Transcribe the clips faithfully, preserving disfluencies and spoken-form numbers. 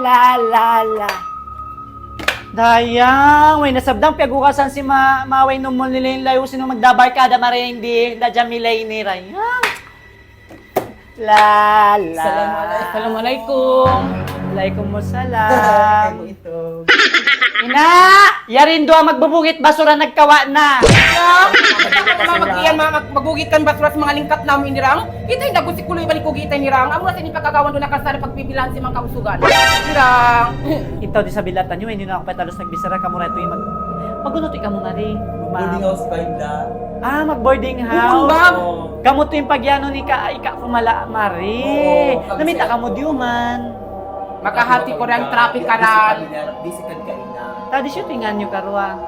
La, la, la. Dayang, way na sabdang piyaghugasan sin ma-, maway numul nila in layu sin magdabarkada mari di, da Jamila ini, Dayang. La, la. Assalamualaikum. Assalamualaikum. Waalaikumsalam. Kamu itu. Ina, yari in duwa magbubugit basura nagkawa' na. Yan, ma-, mag-, magugit kan basura sin manga lingkat namu' ini, Dayang. Kita in dagbus sin kuluy balik ku kita ini, Dayang. Amu na sin pagkagawan duun na kalsada pagbibilahan sin manga kausugan. Dayang. Ikaw di' sa bilatan niyu, hindi na aku pa talos nagbichara, kamu ra tuud in mag-, mag-unu tuud kamu mari? Boarding house pa, Inda. Ah, mag-boarding house. Bukun ba? Oo. Kamu tuud in pag-anu ni ka, ika kumala mari. Oo, kami. Namita sa kamu diyuman. Makahati ku in traffic karan. Busy kami na, busy kami kaina. Tadi siya tuud in ngan niyu karuwa.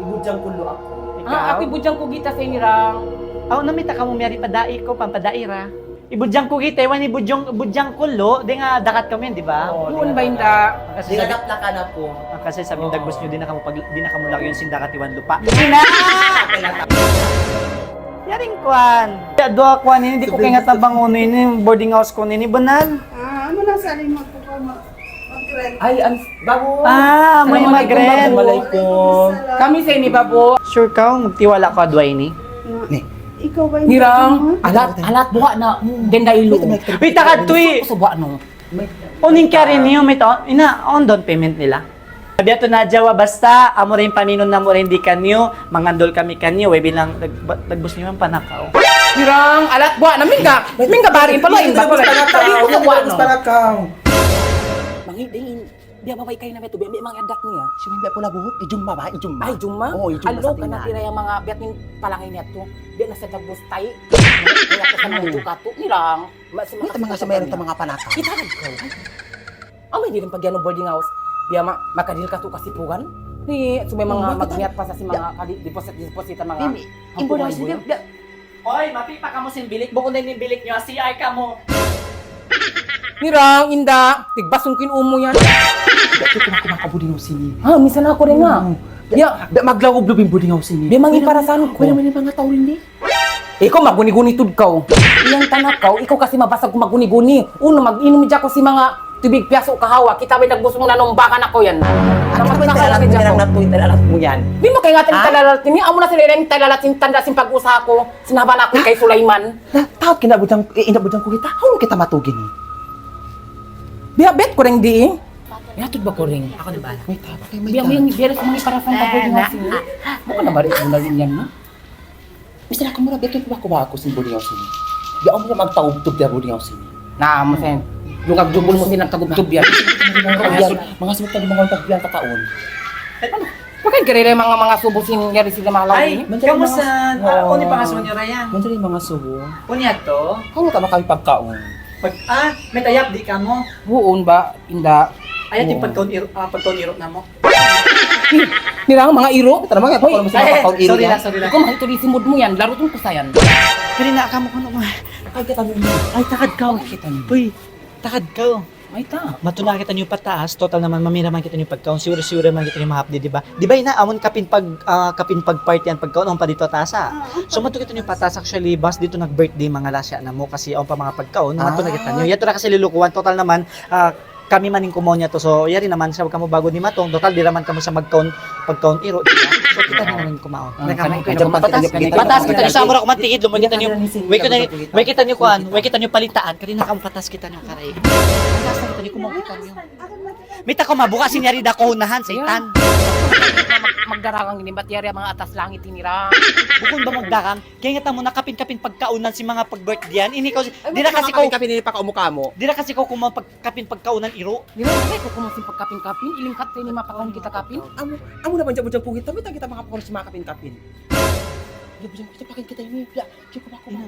Ibudjang Kulu aku. Ikaw? Ah, aku Ibudjang Kugita sa ini, Dayang. Aw, namita kamu miyari pa dai ku, pampadai ra. Ibudjang Kugita, iban Ibudjang, Ibudjang Kulu, di' nga dagat kamu yan, di ba? Oo, bukun di' ba, nga Inda? Kasi di' nga sabi, daplakan aku. Ah, kasi sabi ng dagbus niyu, di' na kamu pag-, di' na kamu lagi' yun sin dagat iban lupa. Di' na! Yaring kuwan. Ya, duwa kuwan ini, di' ku kaingatan bang unu ini, boarding house ku ini, banal. Ah, unu na sa lima ku pa ma-, mag-rent? Ay, ang, babu. Ah, amu in mag-rent. Assalamualaikum. Kami sa ini, babu. Sure kaw, magtiwala kaw ha duwa ini? Ni. Ikaw ba in Dayang, alat, alat buha na, denda ilu. Wait, takad tuud. Gusto ko sa buha, no? Unu in kiyari niyu, mayta', ina, unu in down payment nila? Biya' tuud na jawa, basta, amu ra in paminun namu' ra di kaniyu, mangandul kami kaniyu, way bilang, lag-, ba-, dagbus niyu in panakaw. Dayang, alat buha na, mingga, mingga bari, palain ba, palain. Panakaw. Mangiding in, biya' babai kaina mayta', biya', biya' manga adat niya. Sino biya' pula buhuk? Ijumma ba? Ijumma. Ay, Ijumma? Oo, Ijumma. Alo, sa kana tina. Tira yang manga biya' ning palangay niya tu. Biya' na sa dagbus tay. Kaya ko sa manga Ijumma tu, Dayang. Masi-, mayta' manga sumayran ta manga panakaw. Kita ka. Amu in di' rin pag-anu boarding house. Biya' ma-, makadihil katu' kasipugan. Ni, subay manga magniyat pa sa sin manga kadi-, deposit, deposit manga. Ini, in boarding house ini, biya', Oy, mapi' pa kamu sin bilik, bukun na in bilik niyu, C R kamu. Dayang, Inda, tigbas ku in umu yan. Biya' tuud aku makaboarding house ini. Ha, minsan aku rin nga. Hmm. Biya', biya' maglawub-lawub in boarding house ini. Biya' manga parasahan ku. Wala' man in manga tau rin di'. Ikaw maguni-guni tuud kaw. Iyang tanak kaw, ikaw kasi mabasag ku maguni-guni. Unu, mag-inum hadja kaw sin manga tubig piyasu' kahawa, kita' ba in dagbus mu nanumbakan aku yan. Ano ba in talalat mu yan? Di' mu kaingatan in talalat ini, amu na sila in talalat sin tanda' sin pag-usaha ku, sin haba' na aku kay Sulaiman. Na, taot kina Bujang, eh, ina Bujang Kugita, hawnu kita matugi ini? Biya' bet ku rin di'. Biya' tuud ba ku rin? Aku na bahala. Biya' mu yan, biya' sa manga parasahan ka, boarding house ini. Bukun na bari' ku na rin yan, no? Misan aku mura, biya' tuud ba aku, ba aku sin boarding house ini? Biya' amu na magtaubtub ya boarding house ini. Na, amu sin. Lungag jubul mu sin nagtagubtub yan. Manga subu tagbiyan kataun. Ano? Bakit karere manga, manga subu sin yari sila malaw ini? Ay, kamusta? Ah, unu in pangasubu niyu, Dayang? Unu in manga subu? Unu yadtu? Kamu tama kami pagkaun. Pag, ah, mayta' yap di' kamu? Huun ba, Inda. Ayaw, di' pagkaun iru', ah, pagkaun iru' namu'. Dayang, manga iru'. Kita' naman yan, hoy, pagkaun iru', sorry na, sorry na. Ikaw, mahal tuud in simud mu yan. Larutun ku sa yan. Kari na kamu kunu' ma. Ay, kita niyu. Ay, takad kaw. Kita niyu. Uy, takad kaw. Ay, ta. Matu na kita niyu pataas. Total naman, mamira man kita niyu pagkaun. Siguro, siguro man kita niyu mahapdi, di' ba? Di' ba, ina, amun kapin pag, ah, kapin pag-party yan pagkaun, amun pa didtu ha taas, ah. So, matu kita niyu pataas. Actually, bas didtu nag-birthday manga lasya namu' kasi amun pa manga pagkaun. Matu na kita niyu. Yadtu na kasi lilukuan. Total naman, ah, kami man in kumaun yadtu. So, yari naman sa kamu ba'gu dimatung. Total, di' ra man kamu sa magkaun, pagkaun iru', di' ba? So, kita na man in kumaun. Ah, patas kita niyu. Patas kita niyu. Sa mura kumantikid, lumay kita niyu. Way kita niyu, way kita niyu kuan, way kita niyu palitaan. Kari na kamu patas kita niyu, karay. Patas na kita niyu, kumaun kita niyu. Mita' kaw mabuka' sin yari da kaw unahan, saytan. Mag-, magdarangan ini, bat yari manga atas langit ini ra. Bukun ba magdarangan? Kaingatan mu na kapin-kapin pagkaunan sin manga pag-birthday yan. Ini kaw, di' ra kasi kaw, kapin-kapin ini pagkaumu kamu. Di' ra kasi kaw kumaun pag-, kapin pagkaunan iru'. Di' ra kasi kaw kumaun sin pagkapin-kapin, ilingkat ini mapakaun kita kapin. Amu, amu na ba in jabu-jabu kita, mayta' kita makapakaun sin manga kapin-kapin. Jabu-jabu kita, pakain kita ini. Ya, cukup aku mau.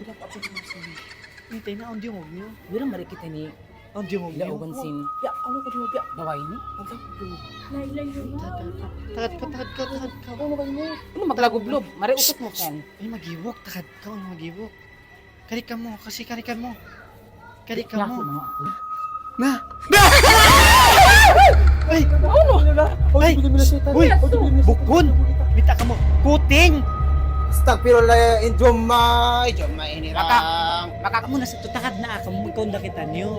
Ini tayo na, ang diyungog niyu. Di' ra mari kita ini. Ang diyungog niyu. Laugan sin. Ya, ano ko diyungog, ya? Bawa ini. Ang sakit. Takad ka, takad ka, takad ka. Ano ba ini? Ano maglagublob? Mari usok mu, Ken. Ay, mag-iwok, takad ka, ano mag-iwok? Kari kamu, kasi kari kamu. Kari kamu. Na! Ay! Ano? Ay! Uy! Bukun! Mita' kamu! Kuting! Astagfirullah, in Jumma, in Jumma ini lang. Maka, maka kamu na sa tutakad na, kamu magkaunda kita niyo.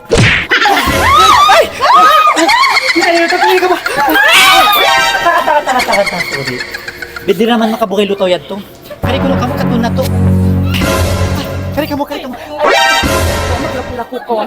Ay! Ay! Ay! Ay! Taka, taka, taka, taka, taka, taka. Di' na man makabugay lutaw yadtu. Kari kunu' kamu, kadtu na tu. Kari kamu, kari kamu. Maglaku-laku kaw.